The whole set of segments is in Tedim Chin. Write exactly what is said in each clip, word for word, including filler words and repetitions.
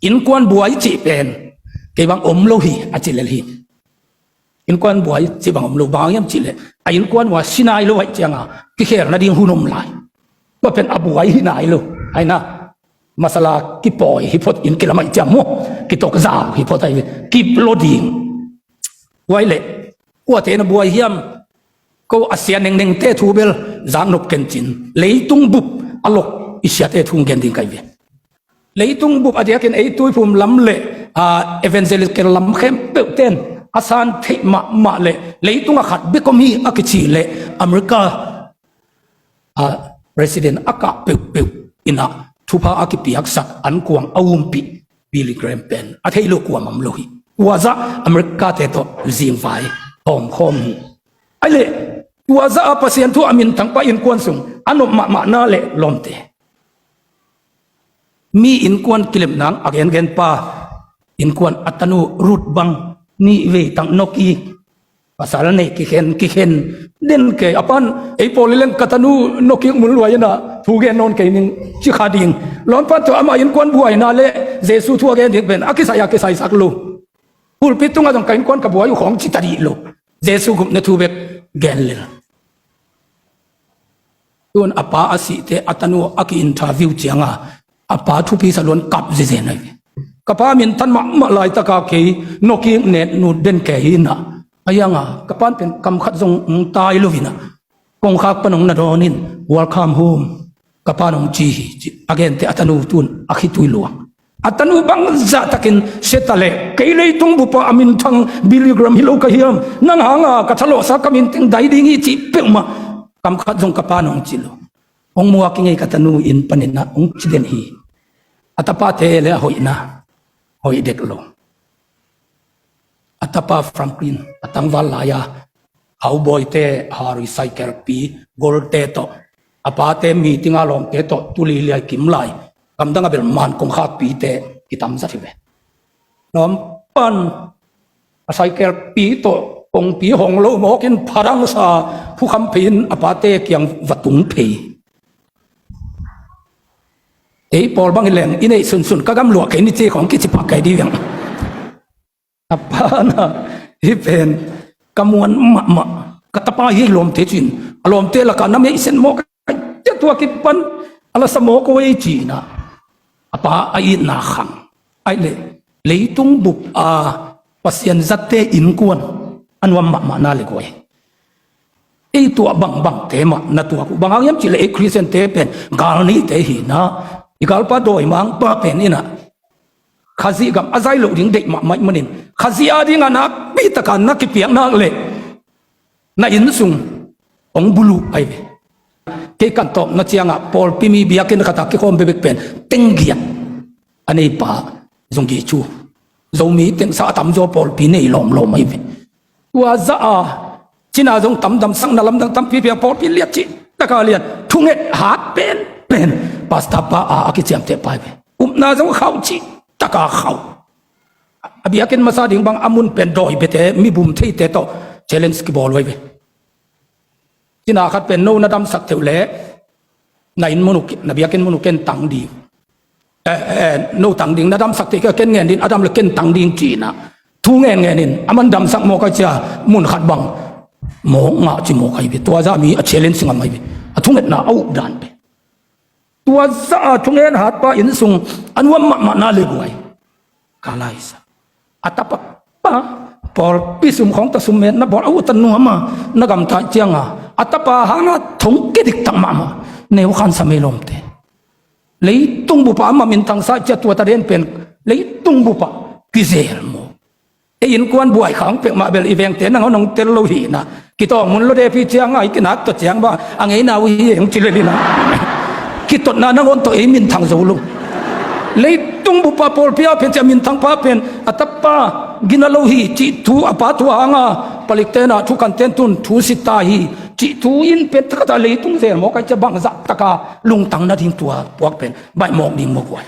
Innkuan buai cih pen kei bang om lo hi a ci lel hi. Innkuan buai cih bang om lo, bang hang hiam cih leh a innkuan uh a si nai lo ahih ciangin kikhelna ding hun om lai. Tua pen a buai hi nai lo. Aina masala kipawi hi phot in kilam ahih ciang maw, kitok zau hi phot ahi ve. Kip lo ding. Buai leh kuate na buai hiam? Ko a sia nengnengte thu bel zak nop kencin, leitung bup a lok i siate thu gen ding ka hi ve. Leitung bup a diakin ei Tuiphum lam le, a, evangelical lam khempeuh ten a san theih mahmah le leitung a khat bek om hi a kici le America, a, president a kah peuhpeuh in a thupha a kipiaksak an kuang a umpih Billy Graham pen a thei lo kuamah om lo hi. Tua zah America te tawh zingvai hawmkhawm hi. Ahi leh tua zah a Pasian thu a minthang pa innkuan sung a nop mahmah na le lawmte, mi innkuan kilem nang a gengen pa innkuan a tanu Ruth bang nih vei tang nokik, pasal nei kikhen kikhen den kei a pan, ei pawl i leng ka tanu nokik mun luai in a thu gen nawn kei ning ci kha ding. Lawm pan tua amah innkuan buaina le Jesu thu a gen ding pen a kisai a kisaisak lo. Pulpit tungah zong ka innkuan ka buai uh khawng ci ta dih lo. Jesu gupna thu bek gen lel. Tun a pa a sihte a tanu a ki-interview ciangin a pa thupi sa luan kap zezen ahi ve. Ka pa minthan mahmah laitaka kei nokik net nut den kei hi in a, a hiangin ka pan pen kam khat zong hong tai lo in a, kongkhak pan hong na dawn in, "Welcome home," ka pan hong ci hi ci. A gente a tanu tun a khitui luang. A tanu bangzah takin sia ta leh, "Kei leitung bupa a minthang Billy Graham hi lo ka hiam? Nang hanga ka thalawhsa ka minteng dai ding hi," cih peuhmah kam khat zong ka pan hong ci lo. Hong muak i ngei ka tanu inn panin a hong ci den hi. A tapate le a hoihna hoih dek lo. A tapa Franklin a tangval lai-a, Haubawite, Harry Cycle pi, Golte tawh a pate meeting a lawmte tawh tuli liai kim lai, gamdang a bel man kongkhak pite kitam zat hi ve. Lawm pan a cycle pi tawh kongpi hong lo mawkin pharangsa phukham phei in a pate kiang va tung phei. Ei pawl bang hi leng i neih sunsun ka gam luah kei ni ci khawng kici pah kei dih viang. A pana hi pen ka muan mahmah, ka tapa hi lawmte cin, a lawmte lakah na meihsen mawk ai cia tua kipan a lasa mawk uh ei cina. A pa a itna khang. Aih leh leitung bup a Pasian zatte innkuan a nuam mahmah na le guai. Ei tuah bangbangte mah na tuak uh. Bang hang hiam cih leh ei Khristiante pen gal neite hi na, i galpa dawimangpa pen in a Khazih gam a zai loh ding deih mahmah ahih manin Khazih a dingah nakpi taka na kipiak nak leh na inn sung hong buluh ahi ve. Kei kan tawpna ciangah pawlpi mi biakinn khatah kikhawm bekbek pen teng giat a neipa Zunggi Chu, Zomi tengsa a tamzaw pawlpi nei lawmlawm ahi ve. Tua zah a cina zong tamdamsakna lamdang tampi piang pawlpi liat cih taka lian thunget hat penpen pastor pa a a kiciamteh pa ahi ve. Upna zong khauh cih taka khauh. A biakinn masa ding bang a mun pen dawi bete, mi bum theite tawh challenge kibawl uh ahi ve. Cina khat pen no na damsak theuh leh na inn mun uh, na biakinn mun uh ken tang ding. Eh, eh, no tang ding, na damsak thei kei ken ngen ding, a dam leh ken tang ding cina. Thu ngen ngen in a man damsak mawk ai cia mun khat bang mawk ngah ci mawk ai ve. Tua zah mi a challenge ngam ai ve. A thungetna a up dan ve. Tua zah a thungen hatpa inn sung a nuam mahmah na le guai. Ka laisa a tapa pa pawlpi sum khawng ta sum met na bawl a uh ta nuam a na gamta cianga a tapa hanga thong ke diktak mahmah neu khan sa mei lawmte. Leitung bupa ama minthangsa cia tua ta den pen leitung bupa kizel maw? Ei innkuan buai khang pek mah bel i vengte nangawn hong tel lo hi na. Kitawng mun lo depi ciang a i kinak tawh ciang bang a ngeina uh hi hong ci lel hi na. Kitotna nangawn tawh ei minthang zo lo. Leitung bupa pawlpi a pen cia minthang pa pen a tapa gina lo hi cih thu a pa thu hanga palikte na thu kanten tun thu sita hi cih thu in pen takata leitung zel mawk ai cia bangzah taka lungtang nading tua puak pen baih mawk ding mawk uai.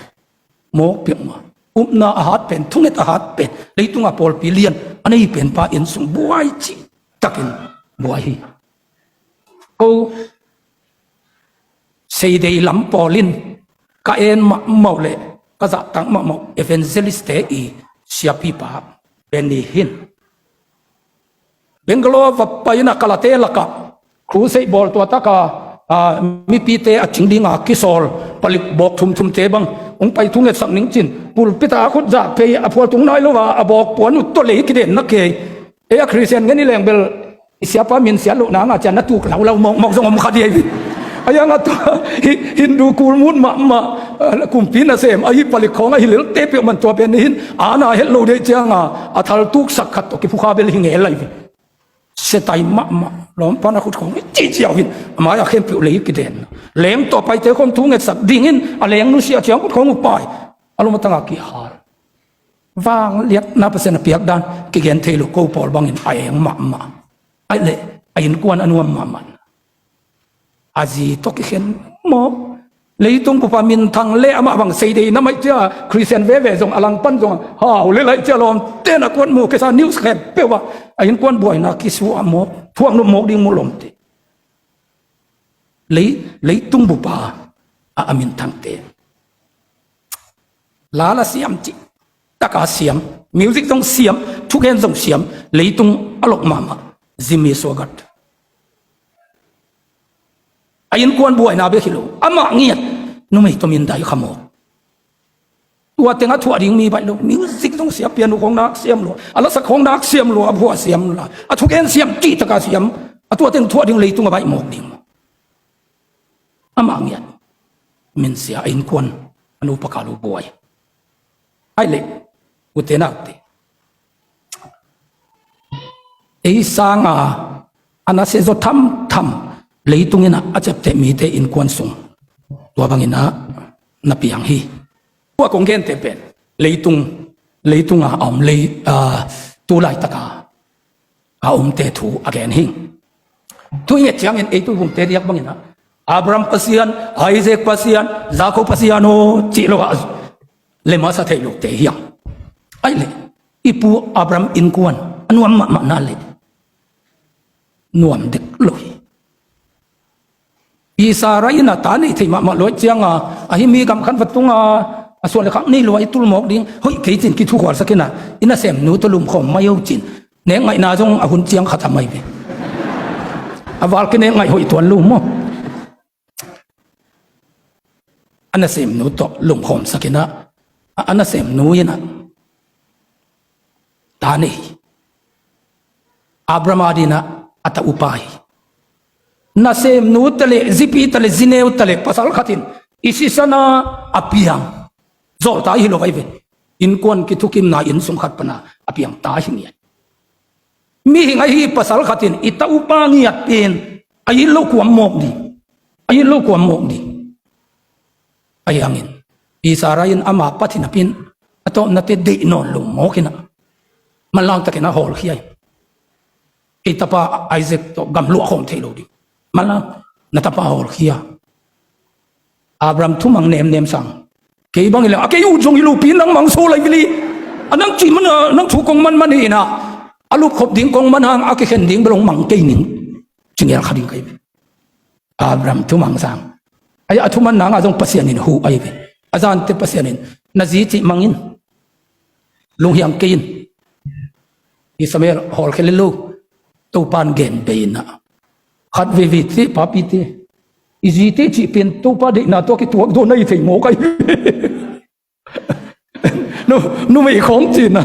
Mawk piak mah. Upna a hat pen, thunget a hat pen, leitunga pawlpi lian a nei pen pa inn sung buai cih takin buai hi. Ko seidei lam pawl in ka en mahmah uh leh ka zahtak mahmah evangelist-te i siapipa Benny hin. Bangalore va pai-in a Kalate lakah crusade bawl tua taka, a, mipite a cing dinga kisawl palik bawk thumthumte bang hong pai thungetsak ning cin, pulpit-ah a khut zak phei a phual tung nai lo a, a bawk puan uh tawh lei kidenna kei. Ei a Khristian ngen i leng bel i siapa min siat loh nanga cian na tuk laulau mawkmawk zong om kha dih ahi. A ianga tua hi, Hindu kulmut mahmah, a, kumpi nasem ahi palik khawng ahi lelte peuhmah tua pen hi in, ana het lo deih cianga a thaltuksak khat tawh kiphukha bel hi ngel ahi. Setai mahmah lawmpa na khut khawng i cihciau hi in, a mai-ah khempeuh lei kiden. Leng tawh paite khawng thungetsak dingin a leng nusia ciang khut khawng uh pai. A lom a tanga kihal. Vangliatna Pasian a piak dan kigen thei lo ko pawl bangin a eng mahmah. Ahih leh a innkuan a nuam mahmah. A zi tawh kikhen maw? Leitung bupa minthang le amah bang seidei na maih cia, Khristian veve zong a langpan zong hau le laih cia lawmte na kuat mu kesa news khempeuh ah a innkuan buaina kisuah maw? Thuak nop mawk ding mu lawmte. Lei, leitung bupa a, a minthangte. Lala siam cih taka siam, music zong siam, thugen zong siam, leitung a lok mahmah Jimmy Swaggart. A innkuan buaina bek hi lo, amah ngiat, numei tawh mindai kha mawk. Tua teng a thuah ding mi baih lo, music zong siam, piano khawng nak siam lo, a lasak khawng nak siam lo, a bua siam lo, a thugen siam cih taka siam, a tua teng thuah ding leitung a baih mawk ding. Amah ngiat, minsia a innkuan a nu pakalu buai. Ahih leh, ute naute, ei sanga a nasia zaw thamtham leitung in a ciapteh mite innkuan sung tua bangin a na piang hi. Tua kong gente pen leitung, leitunga a om lei, a, tu laitaka a omte thu a gen hi. Thu i nget ciangin ei tuivumte diak bangin a Abraham Pasian, Isaac Pasian, Jacob Pasian aw cih lo a le masa thei lote hiam? Ahih leh i pu Abraham innkuan a nuam mahmah na leh nuam dek lo hi. Pi Sarah in a ta nei thei mahmah luai cianga, ahi mi gamkhat va tunga a suan le khak nei luai tul mawk ding, hoih kei cin kithukhualsak in a, i nasemnu tawh lumkhawm mai o cin. Nek ngaihna zong a hun ciang khat a mai ve. A val kinek ngaih hoih tuan lo maw? A nasemnu tawh lumkhawmsak in a, a, a nasemnu in a ta nei. Abraham a dingin a ta upa hi. Nasemnu ta le, zipi ta le, zineu ta le, pasal khat in i sisan a a piang zawhta hi lo ahi ve. Innkuan kithukimna innsung khat pana a piang ta hi ngiat. Mihing ahi pasal khat in i ta upa ngiat pen a it lo kuam mawk ding. A it lo kuam mawk ding. Ahi hangin Pi Sarah in ama pat hi napi-in a tawpnate deih nawn lo mawk in a, manlang takin a hawlkhia hi. Kei tapa Isaac tawh gamluah khawm thei lo ding. Manlang, na tapa hawlkhia. Abraham thumang nemnem sang. Kei bang hi leh a kei ut zong hi lo pi, nang mang so lai vili. A nang cih man a, nang thu kong man man hi in a, a lupkhop ding kong man hang a kikhen ding bel hong mang kei ning. Ci ngel kha ding ka hi ve. Abraham thumang sang. Ai, a thuman nanga zong Pasian in huh ahi ve. A zante Pasian in na zi cih mang in. Lunghiang kei in. Ishmael hawlkhia le lo. Topan gen bei in a, khat veivei te, papi te, i zi te cih pen Topa deihna tawh kituak zaw na hi thei mawk ahi ve. Nu, numei khawng cihna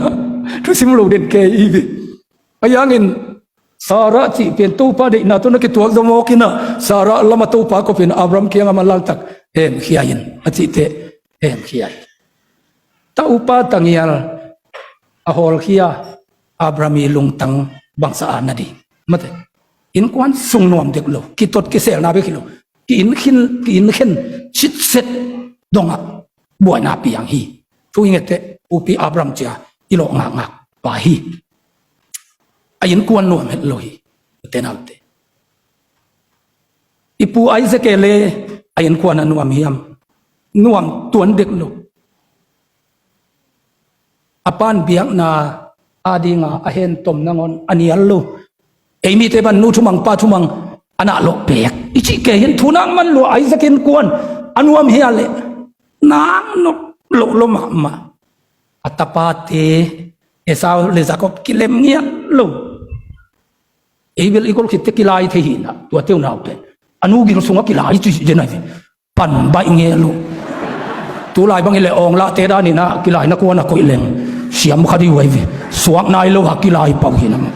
thusim lo den kei hi ve. Ahi hangin Sarah cih pen Topa deihna tawh na kituak zaw mawk in a, Sarah lam a Topa kop in Abraham kiangah manlang tak hemkhia in a cihte hemkhia hi. Ta upa ta ngial a hawlkhia Abraham i lungtang bangsa a na ding. Mate, innkuan sung nuam dek lo, kitot kiselna bek hi lo, ki-inkhin, ki-inkhen sitset dongah buaina piang hi. Thu i nget teh, upi Abraham cia i lawh ngakngak pa hi. A innkuan nuam het lo hi. Ute naute, i pu Isaac e le a innkuan a nuam hiam? Nuam tuan dek lo. A pan biakna a dinga a hentom nangawn a nial lo. Ei mite ban nu thumang pa thumang a nah lawh pek i cih kei hi in, thu nak man lua. Isaac innkuan a nuam hi a leh nak nop lo lo mahmah. A tapate Esau le Jakob kilem ngiat lo. Ei bel i gol khitte kilai thei hi na, tua teu nau pen a nu gil sungah kilai ci zen ai ve. Pan baih ngel uh. Tulai bangin le awng lahte danin ah kilai na kuan a koih leng siam kha dih uh ai ve. Suak nai lo a kilai pau hi na mah.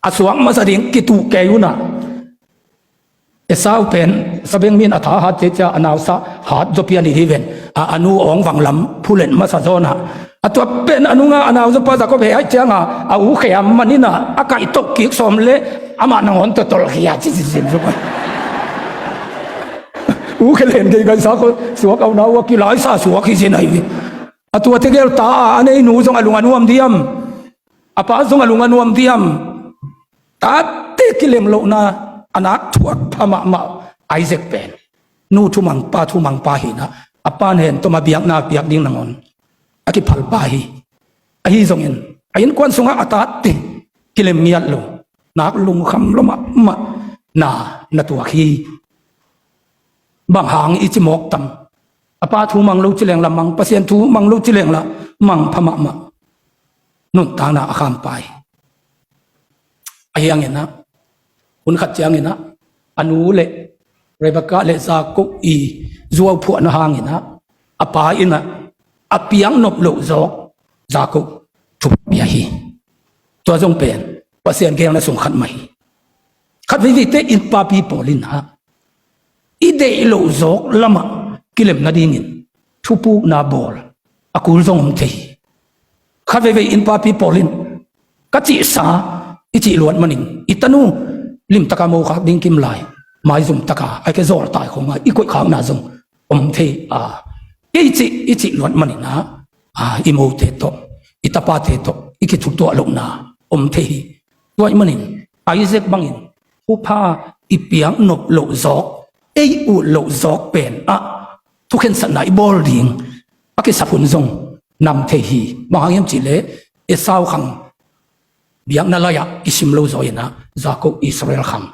A suak masa ding kituh kei un ah. Esau pen sabengmi in a tha hat ciacia a nausa hat zawpi a ni hi ven. A, a nu awng vanglam phulet masa zawn ah. A tua pen a nunga a nausa pa Jakob heh aih cianga a u kheam manin ah a kaih toh kik sawm le amah nangawn totol khia ci ci zin zuk ai. U khe len gei gaisa ko suak au nau a kilaisa suak hi zin ai ve. A tua tegel ta a a nei nu zong a lung a nuam diam. A pa zong a lung a nuam diam. Tate kilem lohna a nak thuak pha mahmah Isaac pen nu thumang pa thumang pa hi na a pan hen tawm a biakna piak ding nangawn a kiphal pa hi. Ahi zongin a innkuan sungah a tate kilem ngiat lo nak lungkham lo mahmah na na tuak hi. Bang hang i ci mawk tam. A pa thu mang lo ci leng la mang, Pasian thu mang lo ci leng la mang pha mahmah. Nuntakna a kham pai. Ahi hangin ah hun khat ciangin ah a nu le Rebekah le Jakob i zuau phuahna hangin ah a pa in ah a piak nop loh zawk Jakob thupia hi. Tua zong pen Pasian gelna sung khat mah hi. Khat veivei te innpapi pawl in ah i deih loh zawk lamah kilem nadingin thupukna bawl a kul zong om thei hi. Khat veivei innpapi pawl in ka cihsa i cih luat manin i tanu limtaka mokhak ding kim lai maizum taka a ke zawltai khawnga i koihkhakna zong om thei a. Kei cih i cih luat manin ah i mote tawh i tapate tawh i kithutuah lohna om thei hi. Tua ahih manin Isaac bangin thupha i piak nop loh zawk, ei ut loh zawk pen ah thukhensatna i bawl ding a kisap hun zong nam thei hi. Bang hang hiam cihleh Esau khang biakna lai-ah kisim lo zaw in ah Jakob Israel khang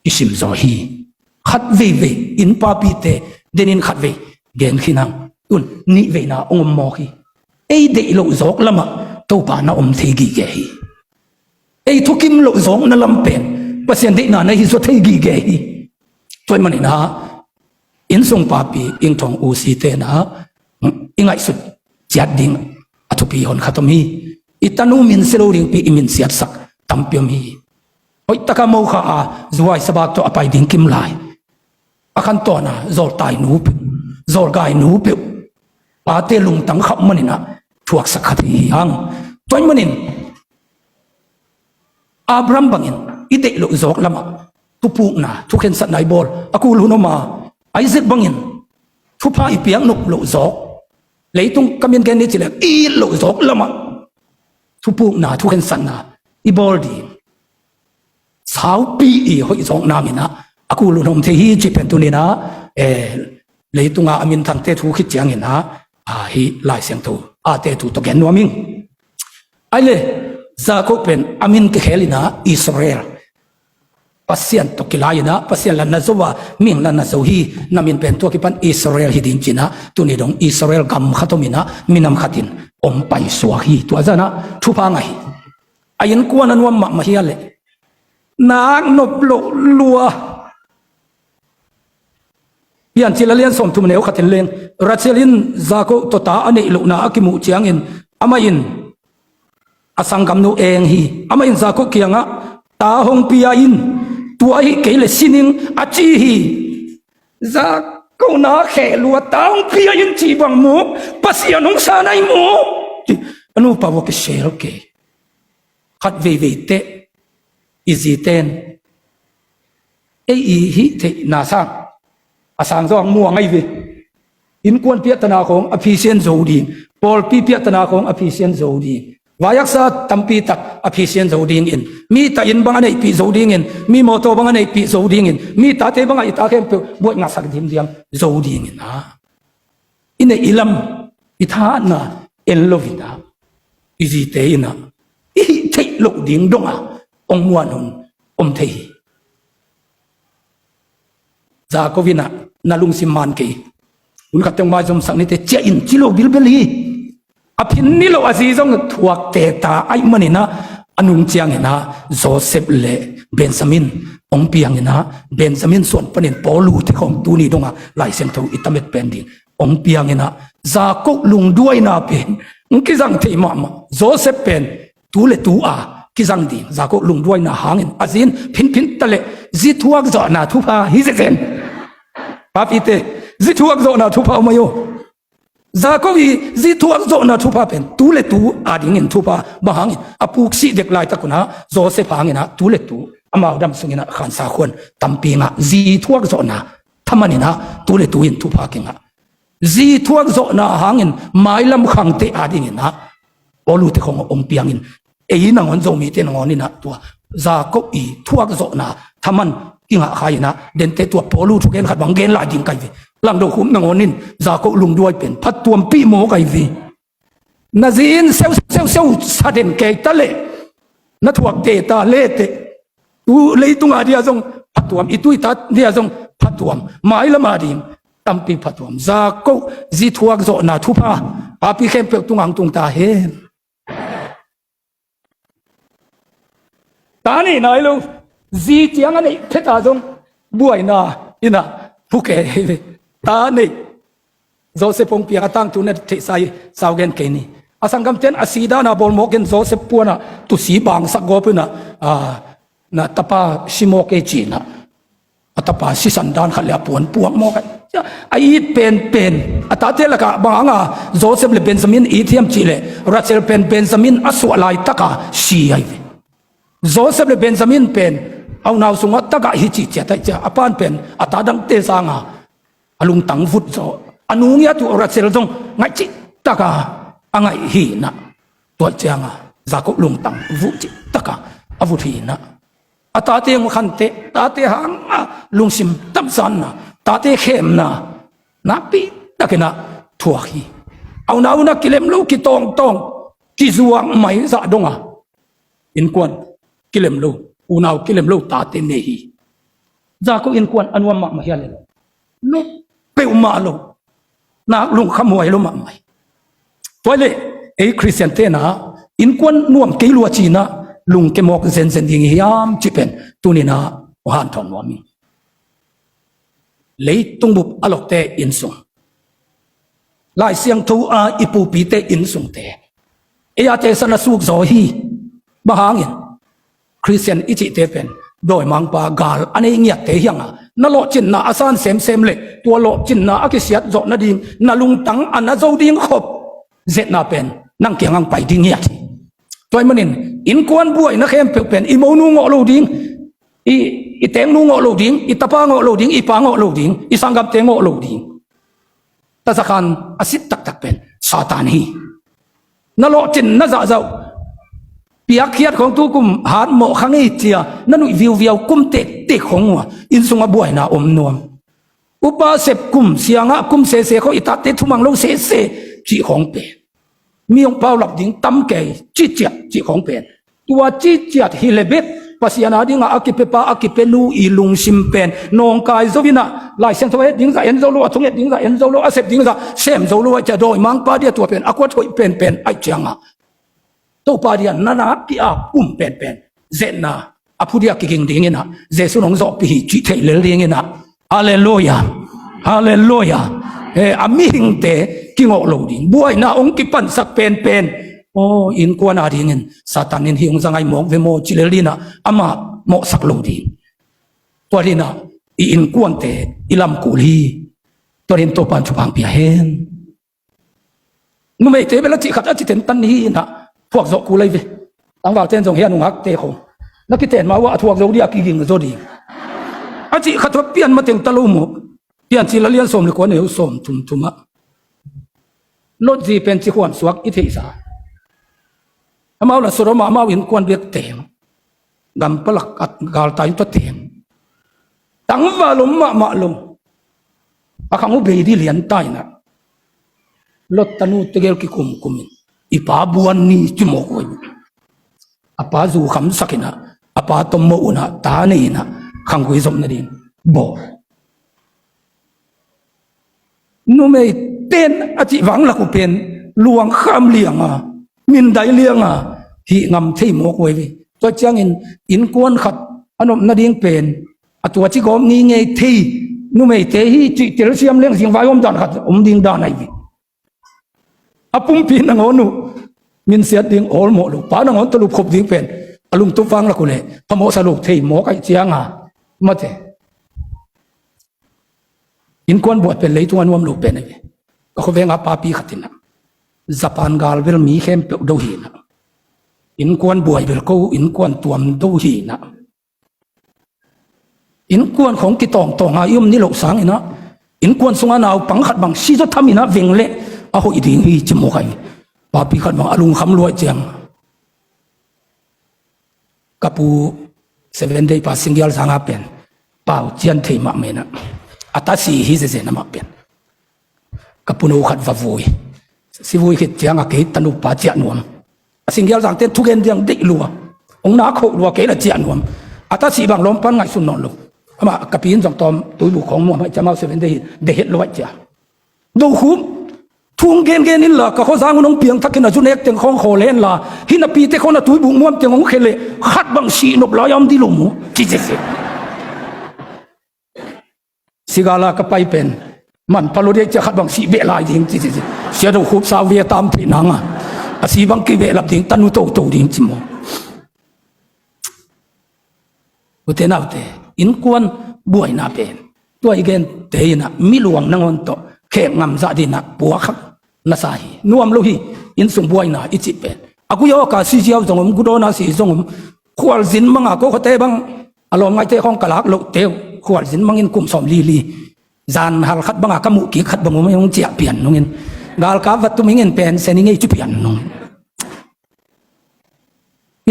kisim zaw hi. Khat veivei innpapite denin khat vei gen khin hang. Tun nih veina hong om mawk hi. Ei deih loh zawk lamah Topa na om thei gige hi. Ei thukim loh zawkna lam pen Pasian deihna na hi zaw thei gige hi. Tua ahih manin ah innsung papi innthawng usite in ah i ngaihsut ciat ding a thupi hon khat om hi. I tanu min si lo dingpi i min siatsak tampi om hi. Hoihtaka mokha a zuai sabak tawh a pai ding kim lai a khantawn a zawltai nu peuh zawlgai nu peuh pate lungtang khauh manin ah thuaksak khat hi hang. Tua ahih manin Abraham bangin i deih loh zawk lamah thupukna thukhensatna i bawl a kul hun om a, Isaac bangin thupha i piak nop loh zawk, leitung ka min gen ni cileh i it loh zawk lamah thupukna thukhensatna i bawl ding saupi i hoih zawk nangin ah a kul hun om thei hi cih pen tuni in ah leitunga a minthangte thu khit ciangin ah hih Lai Siangtho ate thu tawh gen nuam ing. Ai le Jakob pen a min kikhel in ah Israel, Pasian tawh kilai in ah Pasian la na zo a mihing la na zo hi. Na min pen tua kipan Israel hi ding ci in ah tuni dong Israel gam khat om in ah minam khat in om paisuak hi. Tua zan ah thupha ngah hi. A innkuan a nuam mahmah hi a leh nak nop loh lua. Piancil a lian sawmthum neu khatin leng Rachel in Jakob tawh ta a neih lohna a kimuh ciangin amah in a sanggamnu eng hi. Amah in Jakob kiangah ta hong pia in, tua ahih kei leh sining a ci hi. Jakob na kheh lua ta hong pia in cih bang mu, Pasian hong san ahi mu ci a nupa vua kisel kei. Khat veivei teh i zite in ei i hih theihna sang a sang zawng muang ahi ve. Innkuan piahtana khawng a phisian zo ding, pawlpi piahtana khawng a phisian zo ding, vaiaksa tampi tak a phisian zo dingin, mi tahin bang a neihpih zo dingin, mi mawtaw bang a neihpih zo dingin, mi tate bangah i ta khempeuh buaih ngahsak dimdiam zo dingin ah i neih i lam i thahatna en loin ah i zite in ah i hih theih loh ding dongah hong muan hun om thei hi. Jakob in ah na lungsim man kei. Hun khat teng maizumsak nite, ciah in ci lo bilbel hi. A phin ni lo, a zi zong thuak teta ahih maninah, a nung cianginah Joseph le Benjamin hong pianginah, Benjamin suan panin Paul uh te khawng tuni dongah Lai Siangtho i tamet pen ding hong pianginah, Jacob lungduaina pen hong kizang thei mahmah. Joseph pen tu le tu a kizang ding, Jacob lungduaina hangin a zin phinphin ta le, zi thuak zawhna thupha hi zezen. Papite, zi thuak zawhna thupha om ahi uh. Jacob i zi thuak zawhna thupha pen tu le tu adingin thupha, bang hangin a puksih dek laitak unah Joseph hanginah tu le tu amau dam sunginah khansa khuan tampi ngah, zi thuak zawhna thaman inah tu le tu in thupha kingah. Zi thuak zawhna hangin mailam khangte adinginah Paul uh te khawng hong piangin, ei nangawn, Zomite nangawninah tua Jacob i thuak zawhna thaman kingah kha inah, dente tua Paul uh thugen khat bang gen lai ding ka hi ve. Langdo Khum nangawnin Jacob lungduai pen phattuampih maw ka hi ve. Na zi in seu seu seu sa den kei ta leh, na thuak teta leteh, tu leitung adia zong phattuam, i tu i ta dia zong phattuam, mailam ading tampi phattuam. Jacob zi thuak zawhna thupha papi khempeuh tungah hong tung ta hen. Ta nei nai lo, zi ciang a neih phet a zong buaina inah phuke hi ve. Ta nei, Joseph hong piang a tangthu na theihsa hi, sau gen kei ni. A sanggamten a si dana bawlmawkin Joseph puanah tusi bangsak gawp unah, a, na tapa si mawk ei cinah, a tapa sisan dan khat le a puan puak mawk a, a it penpen, a tate lakah bang hanga Joseph le Benjamin it hiam cihleh, Rachel pen Benjamin a suah laitaka si ahi ve. Joseph le Benjamin pen a unau sungah tagah hi cihciat ahi cia, a pan pen a ta dangte sanga a lungtang vut zaw. A nu ngiat uh Rachel zong ngaih cihtaka a ngaih hinah, tua cianga Jacob lungtang vut cihtaka a vut hinah, a tate hong khanteh, tate hanga lungsim tamsanna, tate khemna nakpi takinah thuak hi. A unau unah kilem lo, kitawngtawng, kizuak mai zah donga innkuan kilem lo, unau kilem lo tate nei hi. Jacob innkuan a nuam mahmah hia le lo? Nuam peuhmah lo. Nak lungkhamhuai lo mahmah hi. Tua leh ei Khristian tenah innkuan nuam kei lua cinah lungke mawk zenzen ding hiam cih pen tuninah hong hanthawn nuam hi. Leitung bup a lokte innsung, Lai Siangtho a i pupite innsungte, ei a tesan a suk zaw hi. Bang hangin? Khristian i cihte pen dawimangpa gal a nei ngiatte hianga na lawhcinna a san semsem le tua lawhcinna a kisiat zawh nading na lungtang a na zo ding khop zetna pen nang kiangah pai ding ngiat hi. Tua ahih manin innkuan buaina khempeuh pen i monu ngawh lo ding, i, i tengnu ngawh lo ding, i tapa ngawh lo ding, i pa ngawh lo ding, i sanggamte ngawh lo ding. Tazakhan a sit taktak pen Satan hi. Na lawhcin na zahzauh, piakkhiat khong tu kum hatmawh kha ngei cia na nuih viuviau kum tektek khong uh a innsung a buaina om nuam. Upa sep kum, siangah kum sese khong, i tate thumang lo sese cih khong pen, mi hong paulap ding tam kei cihciat cih khong pen, tua cihciat hi le bek Pasian a dingah a kipepa a kipenu i lungsim pen nawngkai zo inah, Lai Siangtho a het ding zah en zo lo, a thunget ding zah en zo lo, a sep ding zah sem zo lo ahih ciah dawimangpa dia tua pen a kuat hoih penpen ahih ciangah Topa dia na nak ki-ap um penpen zetna a phu dia kiging dinginah Jesu nong zawhpih hi cih theih lel dinginah. Halleluia. Halleluia. Eh, a mihingte kingawh lo ding, buaina hong kipansak penpen, aw, innkuan a dingin Satan in hih hong za ngai mawk ve maw ci lel dinah amah mawhsak lo ding. Tua dinah i innkuante i lamkul hi. Tua din Topa in thupha hong pia hen. Numeite bel a cih khat a ci tentan hi inah thuak zawh kul ahi ve. Tangvalte in zong hia nungakte khong na kiten ma uh a thuak zo dih a kiging zo ding. A cih khat a pian mateng ta lo maw? Piancil a lian sawm le kua neu sawm thum thumah Lot zi pen ci khuan suak i theihsa. Amau la Sodom ah amau innkuan bek teng, gam palak at galtai in tua teng. Tangval om mahmah lo. A khang uh bei dih lian ta inah Lot tanu tegel kikumkum in i pa buan ni ci mawk uh. A pa zu khamsak inah a pa tom mawh unah ta nei inah khanggui zom nading bawl. Numei ten a cih vang lak uh pen luang kham lianga, mindai lianga hih ngam thei mawk uh ei ve. Tua ciangin innkuan khat a nopna ding pen a tua ci gawp ngingei thei numeite hi cih telsiam leng zingvai om dan khat om ding dan ahi ve. A pumpi nangawn uh minsiat ding awlmawh lo, pa nangawn tawh lupkhop ding pen a lungtup vang lak uh leh phamawhsa lo thei mawk aih cianga, mate. Innkuan buai pen leitunga nuam lo pen ahi ve. Ka khuavenga papi khat inah Japan gal bel mi khempeuh do hinah, innkuan buai bel ko innkuan tuam do hinah. Innkuan khong kitawngtawnga i om ni loh sanginah innkuan sunga naupang khat bang sizaw thaminah veng leh a hoih ding hi ci mawk ahi. Papi khat bang a lungkham luai ciang, ka pu Seven Day pa Singgial zanga pen pau cian thei mahmah inah a ta si hi zezen amah pen. Ka punu khat va vui. Si vui khit cianga kei tanu pa ciah nuam. A Singgial zangten thugen diang deih lua, hong nak hoh lua, kei la ciah nuam. A ta si bang lawmpan ngaihsun nawn lo. Amah ka pi in zong tawm tuibu khong muam aih ciah mau Seven Day hi dehet lua aih ciah. Do khum thung gengen inla ka khuazang un hong piangthakin a zu nek teng khawng khawl henla, hih napite khawn a tuibuk muam teng hong khe leh khat bang sih nop lai a om dih lo mu ci ci ci. Sigala ka pai pen man palo dia cia khat bang sih beh lai ding ci ci ci. Sia do khup sau via tam thei nanga a si bang ki beh lap ding tanu toto ding ci maw. Ute naute, innkuan buaina pen tua i gente inah mi luang nangawn tawh khek ngamzah dinah puak khak nasa hi. Nuam lo hi. Innsung buaina i cih pen a gui awka si ziau zong om, gudawna si zong om. Khualzin manga ko khuate bang a lawm ngaihte khawng ka lak loh teu khualzin mangin kum sawm lili zan hal khat banga ka muh kik khat bang om, hong ciah pian nungin galkap va tum ingin pen sen i ngei ci pian nungin.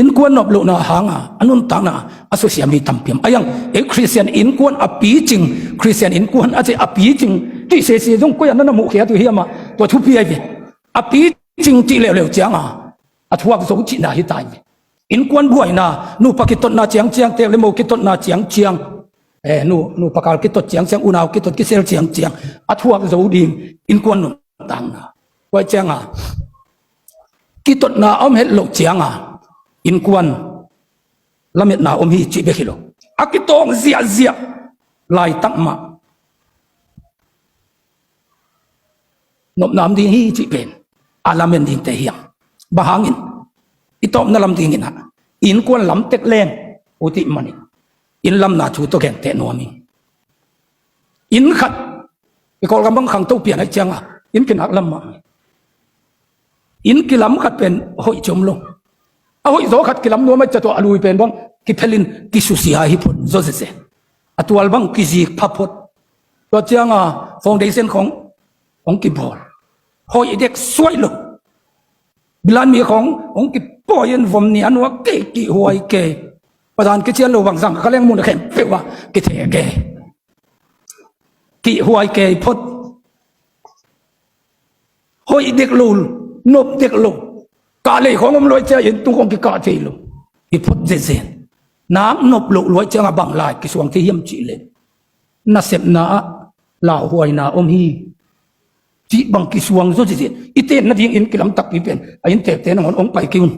Innkuan nop lohna hanga a nuntakna a susia mi tampi om. A iang ei Khristian innkuan a picing, Khristian innkuan a ci a picing cih sese zong koi a na na muhkhiat uh hiamah tua thupi ahi ve. A picing cih leuleu cianga a thuak zo cihna hi ta hi ve. Innkuan buaina, nupa kitotna ciangciang, tek le mo kitotna ciangciang, eh, nu, nupa kal kitot ciangciang, unau kitot kisel ciangciang a thuak zo ding innkuan nuntakna. Kuai cianga kitotna a om het loh cianga innkuan lametna om hi cih bek hi lo. A kitawng ziahziah laitak mah nopna om ding hi cih pen a lamen dingte hiam? Bang hangin? I tawpna lam dinginah innkuan lam tek leng uh tih manin inn lamna thu tawh genteh nuam ing. Inn khat i Kawlgam bang khangto pian aih cianga inn kinak lam mah. Inn kilam khat pen hoih ciom lo. A hoih zaw khat kilam nuam aih ciah tua a lui pen bang kiphelin kisusia hi phot zaw zese. A tual bang kizik pha phot. Tua cianga foundation khong hong kibawl hoih dek suaih lo. Bilan mi khong hong kipawi in vom ni a nuak kei kihhuai kei. Padan kician lo bang zang ka leng mun a khempeuh ah kithe kei. Kihhuai kei phot. Hoih dek lo, nop dek lo. Kah lei khong om luai cia in tung khong kikah thei lo. I phot zenzen. Nak nop loh luai cianga bang lai kisuang thei hiam cih leh nasepna ah lauhuaina om hi. Cih bang kisuang zaw zizin i ten nadingin kilam takpi pen a inntekte nangawn hong pai kei un.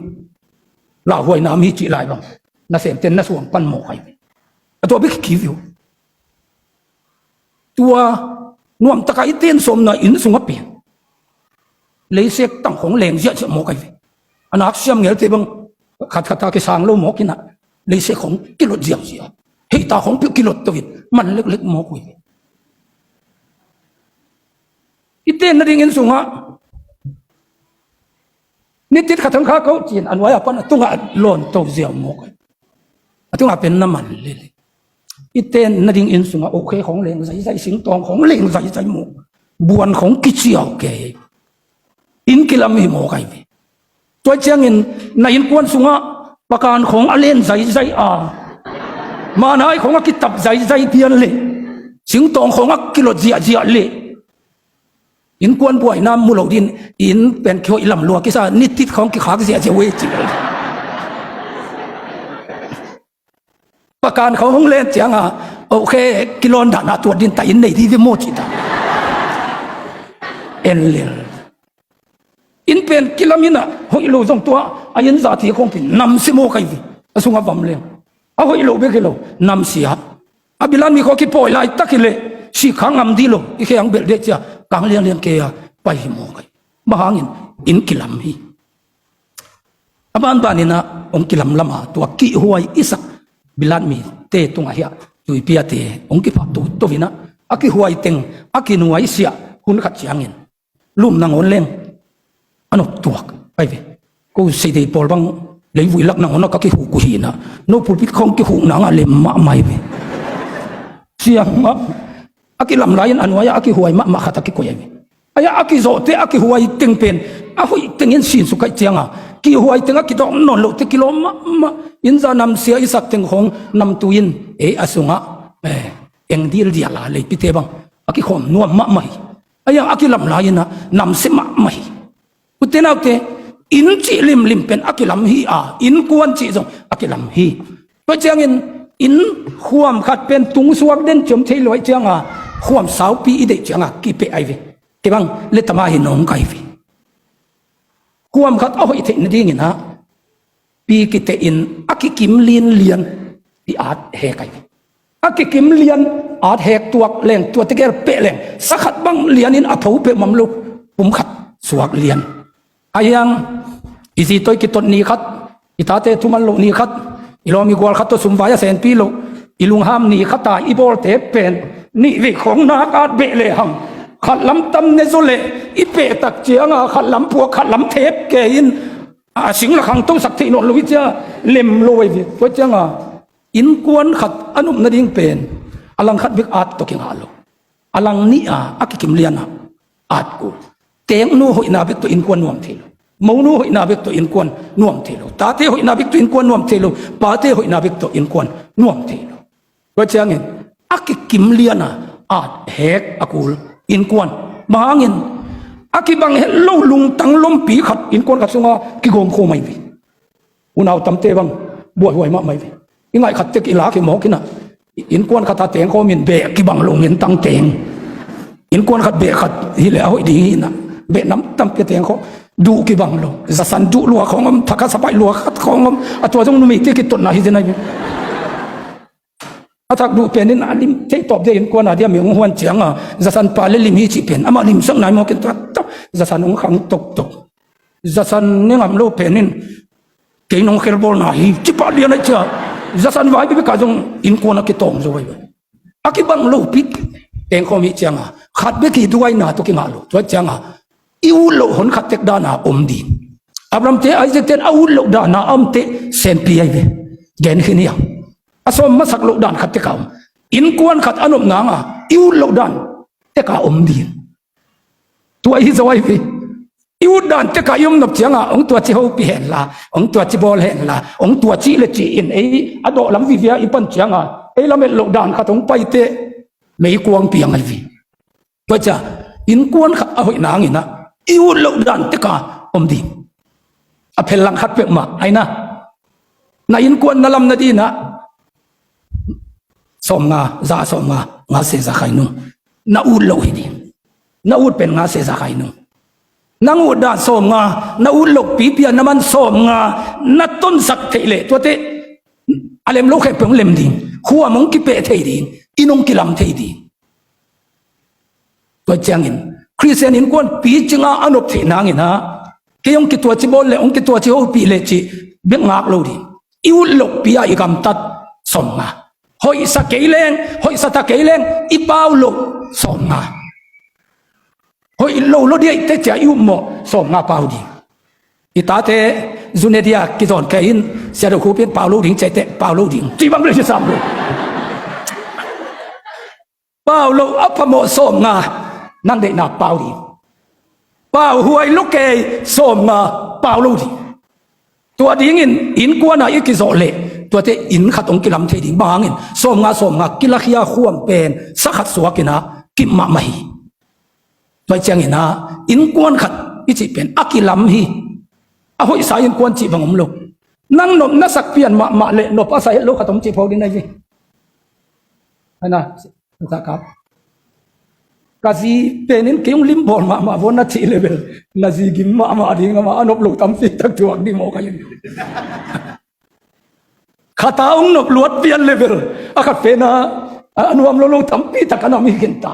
Lauhuaina om hi cih lai bang nasemten na suang pan mawk ahi ve. A tua bek hi kei ve uh. Tua nuamtaka i ten sawmna inn sungah pen leisek tang khong leng ziahziah mawk ahi ve. A nak siam ngelte bang khatkhat a kisang lo mawk inah leisek khong kilot ziahziah. Heita khong peuh kilot to in man leklek mawk uh hi ve. I ten nading inn sungah nitit khat hong khak ko cin a nuai a pan a tungah lawn to ziau mawk ahi. A tungah pen na man lele. I ten nading inn sungah ohkhe khong leng zaizai, singtawng khong leng zaizai mawk, buan khong kiciau kei. Inn kilam hi mawk ahi ve. Tua ciangin na innkuan sungah pakan khong a len zaizai a, manai khong a kitap zaizai pian le singtawng khong a kilot ziahziah le innkuan buaina mu lo din inn pen kihoih lam lua kisa, nitit khong kikhak ziahziah uh ei ci. Pakan khong hong len cianga ohkhe kilawn dahna tuat din ta inn nei di ve maw ci ta. En lel. Inn pen kilam in ah, hoih lo zong tua a inn zahte khawng pen namsia mawk ahi ve. A sungah vam leng, a hoih lo bek hi lo, namsia. A bilat mi khawng kipawi laitak hi leh, sikkhak ngam dih lo, i khe hong belh dek ciang kang lianlian kei a pai hi mawk ahi. Bang hangin? Inn kilam hi. A banbanin ah hong kilamlam a, tua kihhuai i sak bilat mite tungah hiah tuipi a te hong kiphah toto in ah, a kihhuai teng a kinuaisiah hun khat ciangin, lum nangawn leng a nop tuak ahi ve. Ko Seidei pawl bang leivui lak nangawn ah ka kihuk uh hi in ah, no pulpit khawng kihuk nangah lem mahmah hi ve. Ciang mah, a kilam lai-in a nuai-ah a kihhuai mahmah khat a kikoih ahi ve. Ahi a, a kizawhte a kihhuai teng pen a hoih tengin sinsuk ahih ciangin, kihhuai teng a kidawk nawn lohte kilawm mahmah. Inn zah namsia i sak teng khawng namtui in, ei, a sungah, eh, eng dildial a leipite bang a kikhawm nuam mahmah hi. Ahi a, a kilam lai-in ah namsia mahmah hi. Ute naute, inn cih limlim pen a kilam hi a, innkuan cih zong a kilam hi. Tua ciangin, inn khuam khat pen tungsuak den ciam thei lo ahih ciangin, khuam saupi i deih ciangin kipeh ahi ve. Kei bang letama hi nong kai ve. Khuam khat a hoih theih nadingin ah, pi kitehin a kikim linlian i at hek ahi ve. A kikim lian at hek tuak leng, tua tegel peh leng, sa khat bang lianin a pho peuhmah om lo, pum khat suak lian. Ahi hang, i zi tawh i kitot ni khat, i tate thuman loh ni khat, i lawm i gual khat tawh sumvai a senpi loh, i lungham ni khat a i bawlte pen, nih veih khawng nak at beh lehang, khat lam tam ne zaw leh, i pehtak ciangin khat lam puak, khat lam thep kei in, a sing lak hangtosak theih nawn lo hi cia, lem lo ahi ve. Tua ciangin, innkuan khat a nop nading pen a lang khat bek at tawh kingah lo. A lang nih a, a kikim lian a at kul. Teeknu hoihna bek tawh innkuan nuam thei lo. Monu hoihna bek tawh innkuan nuam thei lo. Tate hoihna bek tawh innkuan nuam thei lo. Pate hoihna bek tawh innkuan nuam thei lo. Tua ciangin, a kikim lian a at hek a kul innkuan. Bang hangin, a kibang het lo lungtang lompi khat innkuan khat sungah kigawm khawm ahi ve. Unau tamte bang buaihuai mahmah hi ve. I ngaih khat tek i lak hi mawk in ah, innkuan khat a teng khawm in beh kibang lo ngen tang teng. Innkuan khat beh khat hi leh a hoih ding hi in ah, beh nam tampi a teng khawm, duh kibang lo. Zasan duh lua khawng om, thak a sapaih lua khat khawng om. A tua zong numeite kitotna hi zen ahi ve. A thak duh pen in a lim thei tawp dia innkuan a dia mi hong huan ciangin, zasan pa le lim hi cih pen amah limsak nai mawk in, tua tawh zasan hong khang toktok. Zasan ne ngam lo pen in, kei nong khelbawlna hi, ci pah lian ahih ciang, zasan vai bekbek ah zong innkuan a kitawng zo ahi ve. A kibang lopi teng khawm ahih ciangin, khat bek hi duaina tawh kingah lo. Tua ciangin, i ut loh hon khat tek dan a om ding. Abraham te, Isaac ten a ut loh dan a om teh senpi ahi ve. Gen khin hi a. A sawm masak loh dan khat tek a om. Innkuan khat a nop nangin, i ut loh dan tek a om ding. Tua hi zaw ahi ve. I ut dan tek a i om nop ciangin, hong tuaci hopih hen la, hong tuaci bawl hen la, hong tuaci le ci in ei a dawh lam vivia i pan ciangin, ei lamet loh dan khat hong pai teh meikuang piang ahi ve. Tua ciang, innkuan khat a hoih nangin ah, i ut loh dan tek a om ding. A phel lang khat peuhmah, ahi na. Na innkuan na lam nading in ah, sawmnga, za sawmnga, nga se za kha nung. Na ut loh hi ding. Na ut pen nga se za kha nung. Nang ut dan sawmnga, na ut loh pipi a na man sawmnga, na tonsak theih leh, tuate a lem lo khempeuh hong lem ding. Khuam hong kipeh thei ding. Inn hong kilam thei ding. Tua ciangin, Khristian innkuan picing a a nop theih nangin ah, kei hong kituaci bawl le, hong kituaci hopih le cih bek ngak lo ding. I ut lohpi a i gamtat sawmnga. Hoihsa kei leng, hoihsa ta kei leng, i pau loh sawmnga. Hoih lo lo diai teh cia i upmawh sawmnga pau ding. I tate zune dia kizawn kei in, sia do khupin pau lo ding cia teh pau lo ding. Ci bang bel ci sam lo. Pau lo a phamawh sawmnga, nang deihna pau ding. Pau huai lo kei sawmnga pau lo ding. Tua dingin innkuan a i kizawh leh, tuate inn khat hong kilam thei ding. Bang hangin, sawmnga, sawmnga kilakhia khuam pen sa khat suak in ah kip mahmah hi. Tua ciangin ah, innkuan khat i cih pen a kilam hi. A hoihsa innkuan cih bang om lo. Nang nop na sak pian mahmah leh nop a sa het lo khat om cih phawk ding ahi ve. Ahi na, sa kap. Ka zi pen in kei hong limbawl mahmah vua na cih le bel, na zi gim mahmah ding a, amah a nop lo tampi tak thuak ding mawk ahi. Khat a hong nop luat pian le bel, a khat pen a, a nuam lo lo tampi tak a na om hi khin ta.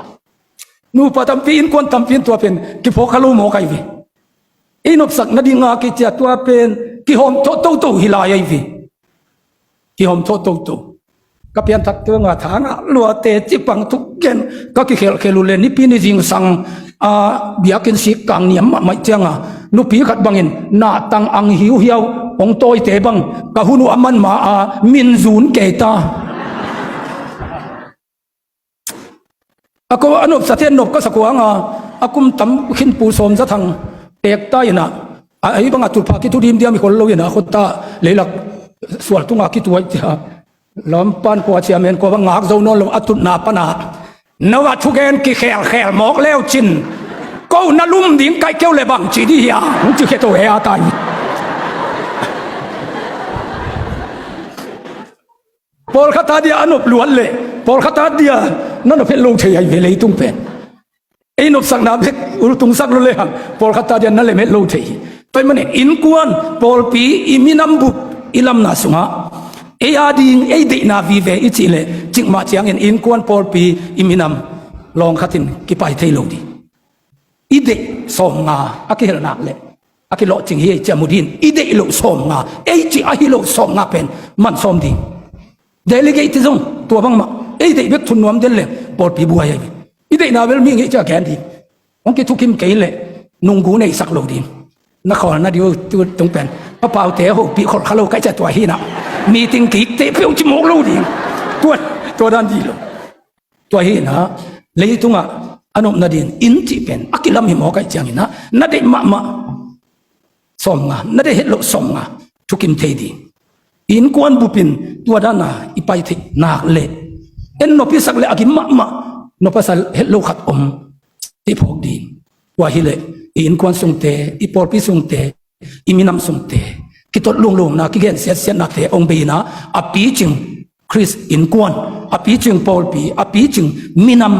Nupa tampi, innkuan tampi in tua pen kiphawk kha lo mawk ahi ve. Ei nopsak nading a kici a tua pen kihawm thawh toto hi lai ahi ve. Kihawm thawh toto. Ka pianthak tung a tha ngah luate cih bang thuk gen ka kikhelkhel uh le, nipi ni zingsang a biakinn sik kang niam mahmah ciang a nupi khat bangin nahtang ang hiuhiau hong tawite bang ka hun uh a man ma a min zun kei ta. A ko a nopsate nop ka sak uh hang a, a kum tam khin Pu Sawm Za Thang pek ta in a, a, ei bang a tutphah kithu dimdiam i khol lo in a, khuata leilak sual tung a kituai cia. Lampan khua ciamen kua bang ngak zo nawn lo a tutna pan a, no a thugen kikhelkhel mawk leu cin, ko na lum ding kaih keu le bang ci dih hia, hong ci khe to he a tai. Pawlkhat a dia a nop luat le, pawlkhat a dia na nop het lo thei ahi ve leitung pen. Ei nopsakna bek ultungsak lo le hang, pawlkhat a dia na lem het lo thei hi. Tua ahih manin innkuan, pawlpi, i minam bup, i lamna sungah ei a ding, ei deihna vive i cih le, cikmah ciangin innkuan, pawlpi, i minam lawng khatin kipai thei lo ding. I deih sawmnga a kihelnak le a kilawhcing hi ei ci a mu ding. I deih loh sawmnga, ei cih ahi loh sawmnga pen man sawm ding. Delegate zong tua bangmah, ei deih bek thun nuam den le pawlpi buai ahi. I deihna bel mi ngei ci a gen ding. Hong kithukim kei le nunggu neihsak lo ding. Na khawl na diu tu tung pen, papaute a hopih kholh kha lo kaih ci a tua hi na. Meeting kik teh peuh ci mawk lo ding. Tua, tua dan dih lo. Tua hi na, leitungah a nop nading inn cih pen a kilam hi mawk ahi ciangin a, na deih mahmah sawmnga, na deih het loh sawmnga thukim thei ding. Innkuan bupin tua dana i pai theih nak le, en nop i sak le a gim mahmah nop a sa het lo khat om cih phawk ding. Tua hi le i innkuan sungte, i pawlpi sungte, i minam sungte, kitot lunglungna, kigen siatsiatnate hong bei in a, a picing Khrist innkuan, a picing pawlpi, a picing minam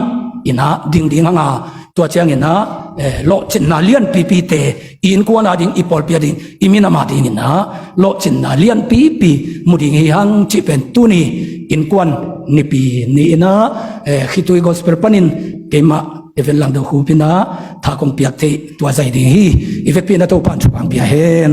in a ding ding hang a, tua ciangin a, eh, lawhcinna lianpipite i innkuan a ding, i pawlpi a ding, i minam a dingin a lawhcinna lianpipi mu ding hi hang cih pen tuni innkuan nipi ni in a, eh, khitui gospel panin keimah Reverend Langdo Khup in a tha kong piak theih tua zai ding hi. I vekpi in a Topa'n thupha hong pia hen.